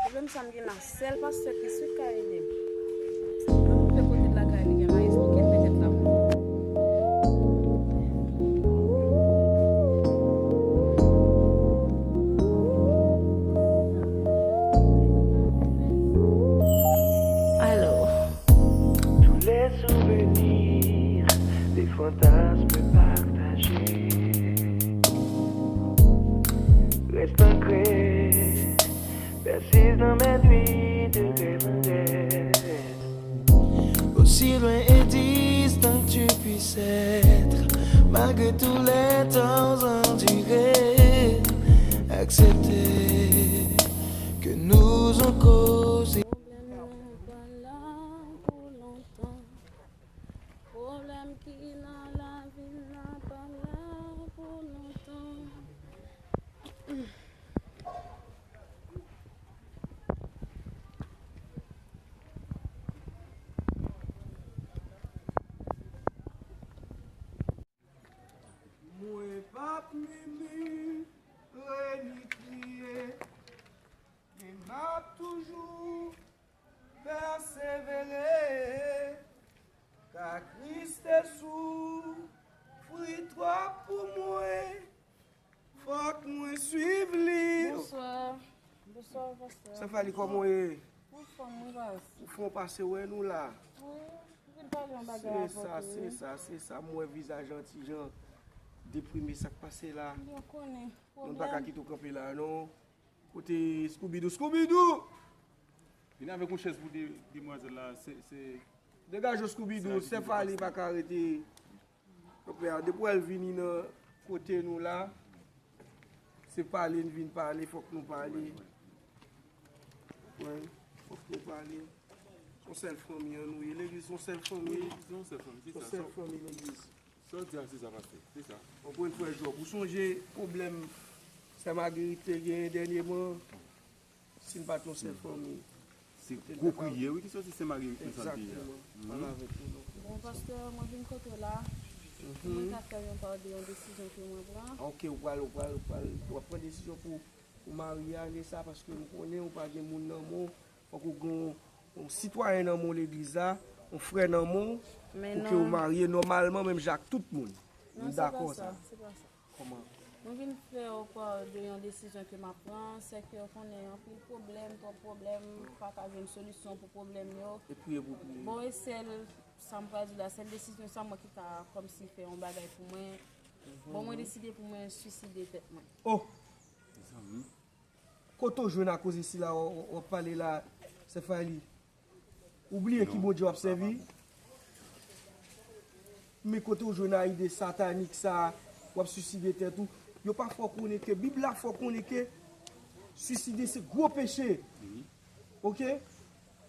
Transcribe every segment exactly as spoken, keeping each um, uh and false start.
Pwoblèm sa m gen la, sèl pastè ki sweet ka ede m. Mwen montre kote l lakay li gen, m a esplike l petèt l ap. Alo. Tous les souvenirs, des fantasmes partagés restent ancrés, persistent dans mes nuits de rêve en rêve. Aussi loin et distant que tu puisses être, malgré tous les temps endurés, accepter que nous ont causé. Pwoblèm nan pa la pou lontan. Pwoblèm ki nan lavi m nan pa la pou lontan. Mwen p ap mimire ni kriye, men m ap toujou pèsevere. Ka Kris te soufri twòp pou mwen, fòk mwen swiv li. Bonswa. Bonswa, pastè. Sè Fali, kòman w ye? Anfòm, wi, pas. Ou fè yon pase wè nou la. Wi, m vin pale yon bagay Se avèk sa, ou, se wi. Sa, se sa. M wè vizaj an ti jan deprime, sa k pase la. Byen konnen. Nou pa ka Pwoblèm. Kite w kanpe la, non. Kote Scoubidou? Scoubidou! Vin avèk yon chèz pou de- demwazèl la, se, se Degaje w, Scoubidou, Sè Fali pa ka rete. Konpè a, depi w al vini nan kote nou la, se pale n vin pale, fòk nou pale. Wi, fòk nou pale. Se yon sèl fanmi an nou ye. Legliz se yon sèl fanmi. Se yon sèl fanmi, se Se yon sa. sèl fanmi legliz. Sa w di a, se sa, pastè. Se sa. Ankò yon fwa, Jòb, ou sonje pwoblèm Sè Magerit te genyen dènyèman? Si n pa t yon sèl fanmi. Se gwo priyè, wi, ki soti Sen Mari nan sa l te ye a. Egzakteman. Pale avèk nou, non. Bon, pastè, mwen vin kote w la. Pou mwen ka fè yon pa de yon desizyon ke mwen pran. Ok, ou pral, ou pral, ou pral, w ap pran desizyon pou, pou mari a, lè sa, paske m konnen ou pa gen moun nan men w, fòk ou gen yon, yon sitwayen nan men w legliz la, yon frè nan men w, Men pou ke w non. Marye nòmalman, menm jan ak tout moun. Non, M se pa dakò sa, sa. Se pa sa. Kòman? Mwen vin fè w pa de yon desizyon ke m ap pran, se ke w konnen anpil pwoblèm, twòp pwoblèm, pa ka jwenn solisyon pou pwoblèm yo. E priye pou priye. Bon, e sèl, sa m pral di la, sèl desizyon sa mwen ki ka kòmsi fè yon bagay pou mwen. Bon, mwen deside pou mwen swiside tèt mwen. Oh! Kote w jwenn a koze sila w, w, w ap pale la, Sè Fali? Ou bliye ki Bondye w ap sèvi? Men kote w jwenn a ide satanik sa, w ap swiside tèt ou? Yo pa fè w konnen ke, Bib la fè w konnen ke swiside se gwo peche. Ok?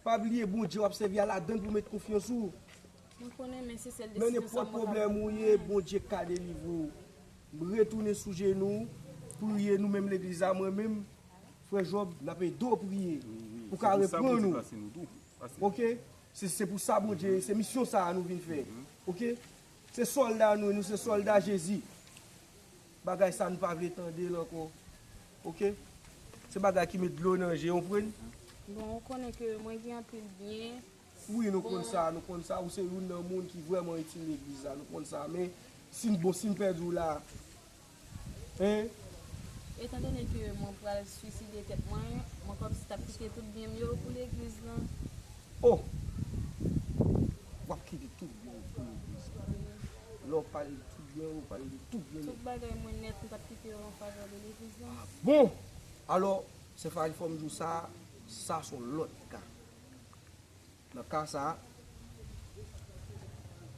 Pa bliye Bondye w ap sèvi a ladann pou met konfyans ou. Mwen konnen, men se sèl Nan desizyon sa nenpòt mwen ka pwoblèm ou ye, Bondye ka delivre w. Retounen sou jenou w, priye nou menm legliz la, mwen menm, frè Jòb, n ap ede w priye. Pou ka reprann ou. Ok? Se, se pou sa Bondye, se misyon sa a nou vin fè. Ok? Se sòlda nou, nou se sòlda Jezi. Bagay sa nou pa vle tande l ankò. Ok? Se bagay ki met dlo nan je, w konprann? Bon, ou konnen ke mwen gen anpil byen. Wi, nou konn sa, nou konn sa. Ou se youn nan moun ki vrèman itil legliz la, nou konn sa. Men, si n bon, si n pèdi w la, hein? Etandone ke mwen pral swiside tèt mwen, mwen kòmsi t ap kite tout byen m yo pou legliz lan. Oh! W ap kite tout byen w pou legliz la. Lè w pale de tout byen w, ou pale de tout byen w. Tout bagay mwen nèt, m t ap kite yo an favè de legliz lan. Ah bon! Alò, Sè Fali, fò m di w sa, sa se yon lòt ka. Nan ka sa a,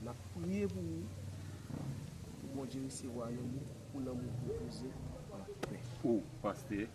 n ap priye pou ou, pou Bondye resevwa lanmou, pou lanmou repoze anpè. O, pastè,